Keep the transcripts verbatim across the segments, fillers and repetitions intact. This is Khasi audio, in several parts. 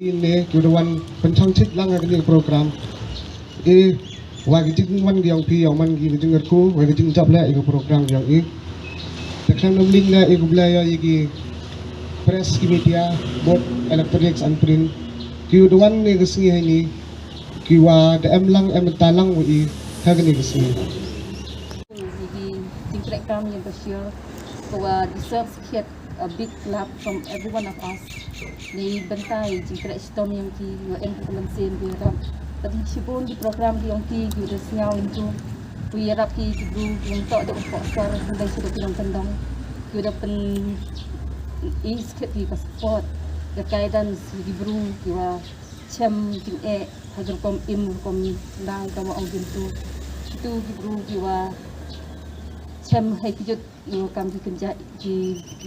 Ine ki wan pynchang chit lang ha kane ka program. E, wa ki jingwan ki yong phi yong man ki jingrku wa ki jingjop le ine ka program yong i. Te khlem nym ling le i khublei ïa ki press ki media, both electronics and print. Ki wan ne ka sngi ha ini ki wa da em lang em ta lang wa i ha kane ka sngi. Ki jingkhreh kam ïa Bashir, ka wa deserves khet a big clap from every one of us. Ni bynta i jingkhreh shitom ïa ki, ïa em ki mynsiem ki rap. Pat shibun ki program ki yong ki, ki da sngew into. Ki ïarap ki ki bru, ki yong tok da u pok sar, ki da ki da ki yong kendong. Ki da pyn i skhet ki ka support, the guidance ki bru, ki wa chem jingeh ha ka rukom im rukom dang ka wa ong jingtu. Kitu ki bru ki wa chem hai ki jot ïa kam ki kynja ki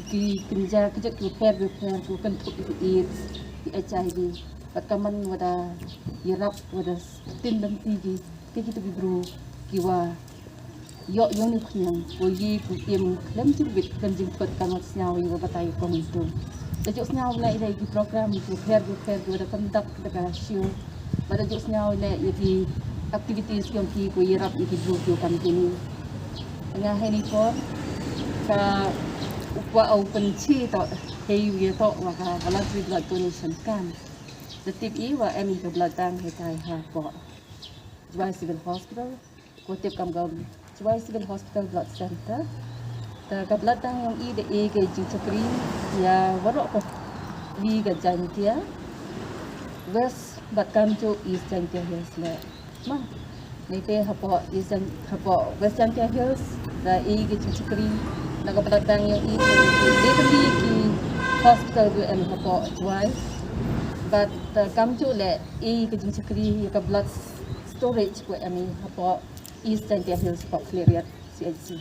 ki kynja ki jot ki pher ki pher ki kynthup ki AIDS ki HIV. Bad ka man wa da ïarap wa da tin dang ti ki ki kitu ki bru ki wa ïoh ïoh ni khñiang, ko yi ku im khlem jingbit khlem jingthot ka ngat sngew ïa u batai kong itu. Da juk sngew leh ïa ki program ki pher ki pher ki da conduct da ka show. Ba da juk sngew leh ïa ki activities yong ki ko ïarap ïa ki bru ki kam kini. Nga heni por ka u kwah u pynchi to hei ïa to wa ka voluntary blood donation camp. Da tip i wa em i ka blood bank hei tai ha ko Jowai Civil Hospital. Ko tip kam ka Jowai Civil Hospital Blood Center. Te ka blood bank yong i da e ka jingchakri ïa waroh ka wi ka Jaintia, West bad kamjooh East Jaintia Hills le. Ma, neite hapoh East Jain-, hapoh West Jaintia Hills da e ka jingchakri na ka blood bank yong i, da e ka wi ki hospital ko em hapoh Jowai. Bad, eh, kamjooh le e ka jingchakri ïa ka blood storage ko em i hapoh East Jaintia Hills, hapoh Khliehriat C H C.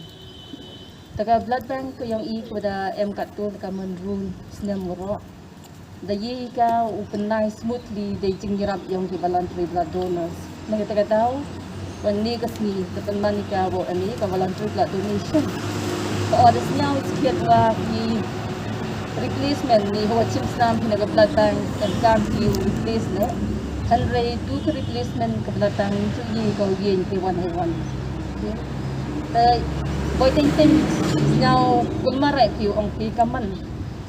Te ka blood bank ko yong i ko da em katto ka man run snem waroh. Da ye ka u pynlai smoothly da i jingïarap yong ki voluntary blood donors. Na kata ka daw, wan ne ka sngi da pynman i ka wa em i ka voluntary blood donation. Ka wa da sngew skhiat wa ki replacement ni hawa chim snam hi na ka blood bank, em kam ki replace ne. Hynrei tu ka replacement ka blood bank tu yi ka yin ki wan hai wan. Te boi teng teng sñiaw kun marai phi ong phi ka man.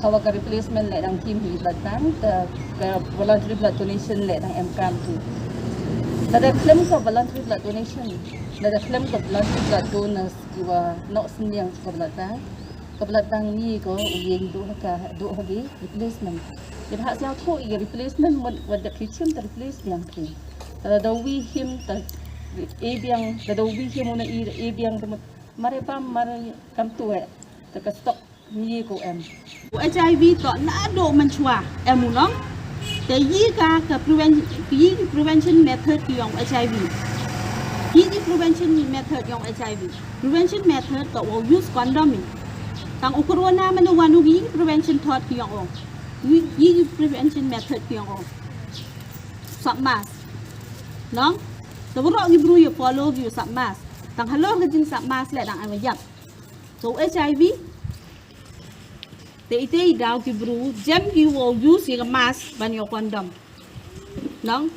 Hawa ka replacement le dang kim hi blood bank, te ka voluntary blood donation le dang em kam hi. Lada khlem ka voluntary blood donation, lada khlem ka voluntary blood donors ki wa noh synñiang ka blood bank. Ka blood bank ni ko u ïeng duh ha ka, duh ha ki replacement. Ïa ha sñiaw ko i replacement mut wat da ki chim ta replace biang ki. Ta da wi him ta e biang, ta da wi him una i e biang ta mut mare bam mare kam tu e. Ta ka stock ni ko em. U HIV to na do man chwa em u nong. Te yi ka, ka preven-, yi ki prevention method ki yong HIV. Yi ki prevention method yong HIV. Prevention method to wo use condom i. Tang u corona man u wan u yi ki prevention thot ki yong o. Yi, yi ki prevention method ki yong o. Sap mask. Nong? Te waroh ki bru ïa follow ki ïa sap mask. Tang halor ka jingsap mask le dang ai wa ïap. So HIV. Te ite i daw ki bru, jem ki wo use ïa ka mask ban ïoh condom. Nong,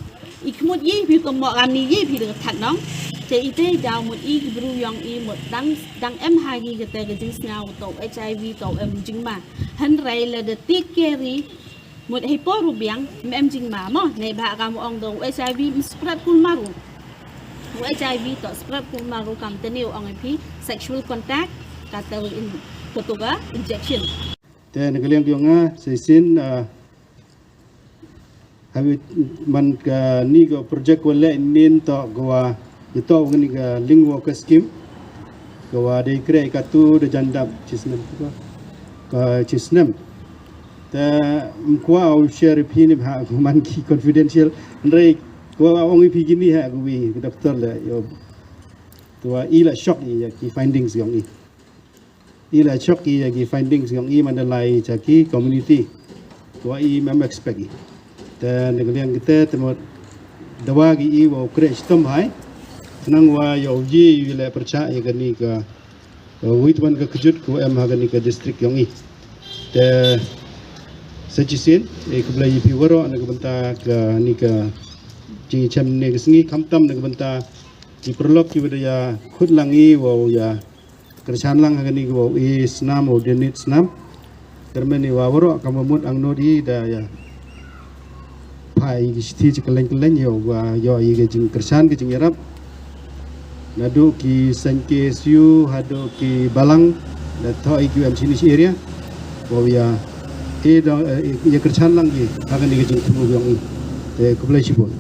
i khmut i phi to mo kam ni i phi da ka that nong. Te ite i daw mut i ki bru yong i mut dang, dang em ha ki kata ka jingsngew to HIV to em jingma. Hynrei lada take care i mut hei por u biang, em em jingma mo, ne ba kam ong to HIV spread kul maru. U HIV to spread kul maru kam te ne ong phi sexual contact, kata in, kata ka injection. Te na ka liang yong nga, sa shisien, ah, ha wi man kani ka project wa leh nin to ka wa, ito kani ka Link Worker Scheme, ka wa dei kre katu da jan dap chi snem ko. Ka chi snem. Te ym kwah u share ïa phi ne ba ha, man ki confidential. Hynrei kwah ong ïa phi kine ha, ka wi ka doctor la ïoh. Te wa i la shock ïa ki findings yong i. I la shock ïa ki findings yong i man da lai cha ki community. Te wa i ym expect i. Te na ka liang kata te mut dawa ki i wa u khreh shitom bha. Khnang wa ïoh u ïoh leh pyrshah ïa kane ka, uh, wei twan ka kjut ka em ha kane ka district yong i. Te sa shisien, eh, khublei ïa phi waroh na ka bynta kane ka jingïashem ne ka sngi, khamtam na ka bynta ki paralok ki wa da ïa khot lang i wa u ïa kyrshan lang ha kane ka wa u i snam, wa u donate snam. Te mynne wa waroh ka mut angnud i da ïa phai ki shithi chi kylleng kylleng ïa wa ïoh i ka jingkyrshan ka jingïarap. Naduh ki seng K S U haduh ki balang da thoh i ki wa em shini shi area. Wa u ïa i da, eh, ïa kyrshan lang ki ha kane ka jingthmu yong i. Te khublei shibun.